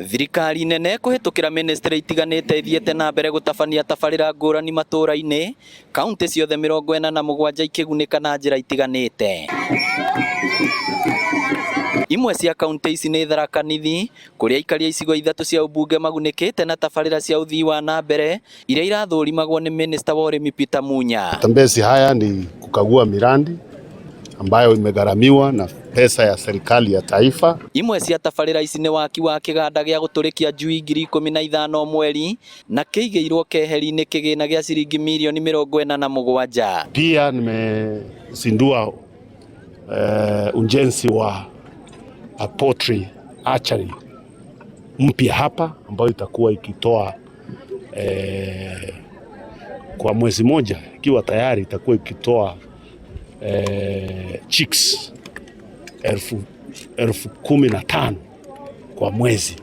Thirikari nene kũhĩtũkĩra ministry itiganĩte ithiĩte na mbere gũtabania tabarĩra ngũrani matũra-inĩ, kaunti ciothe 47 ikĩgunĩka na njĩra itiganĩte. Imwe cia kaunti ici nĩ Tharaka Nithi, kũrĩa aikari a icigo ithatũ cia ũmbunge magunĩkĩte na tabarĩra cia ũthii wa na mbere iria irathũrimagwo nĩ minista wa ũrĩmi Peter Munya. Matembezi haya ni kukagua miradi ambayo imegharamiwa na pesa ya serikali ya taifa. Imwe cia tabarĩra ici nĩ waki wa kĩganda gĩa gũtũrĩkia njui 15,000 o mweri na kĩigĩirwo keheri-inĩ kĩgĩna gĩa ciringi mirioni 47. Pia nimezindua ujenzi wa a poultry hatchery mpya hapa ambayo itakuwa ikitoa kwa mwezi moja, ikiwa tayari itakuwa ikitoa chicks 15,000 kwa mwezi,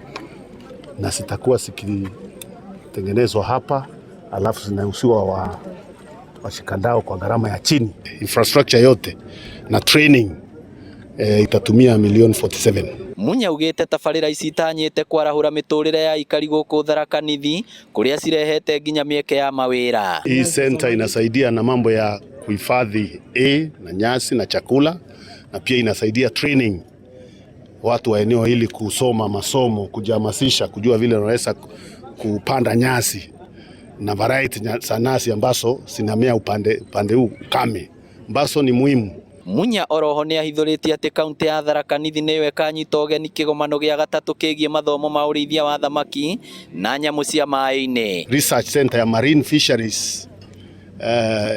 na zitakuwa zikitengenezwa hapa, alafu zinauziwa wa washikadau kwa gharama ya chini. Infrastructure yote na training itatumia milioni 47. Munya augĩte tabarĩra ici itanyĩte kwarahũra mĩtũrĩre ya aikari gũkũ Tharaka Nithi kũrĩa cirehete nginya mĩeke ya mawĩra. Hii center inasaidia na mambo ya kuhifadhi a na nyasi na chakula, na pia inasaidia training watu wa eneo hili kusoma masomo, kujihamasisha, kujua vile wanaweza kupanda nyasi na variety za nyasi ambazo zinamea upande huu kame, ambazo ni muhimu. Munya oroho nĩ ahithũrĩtie atĩ kaunti ya Tharaka Nithi nĩyo ĩkanyita ũgeni kĩgomano gĩa gatatũ kĩgiĩ mathomo ma ũrĩithia wa thamaki na nyamũ cia maĩ-inĩ. Research Center ya Marine Fisheries.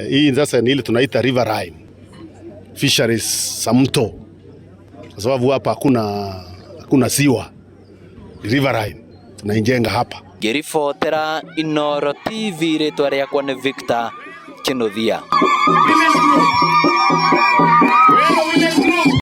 Hii sasa ni ile tunaita riverine fisheries za mto, kwa sababu hapa hakuna ziwa, riverine tunaijenga hapa. Ngĩribotera Inooro TV rĩtwa rĩakwa nĩ Victor Kinuthia.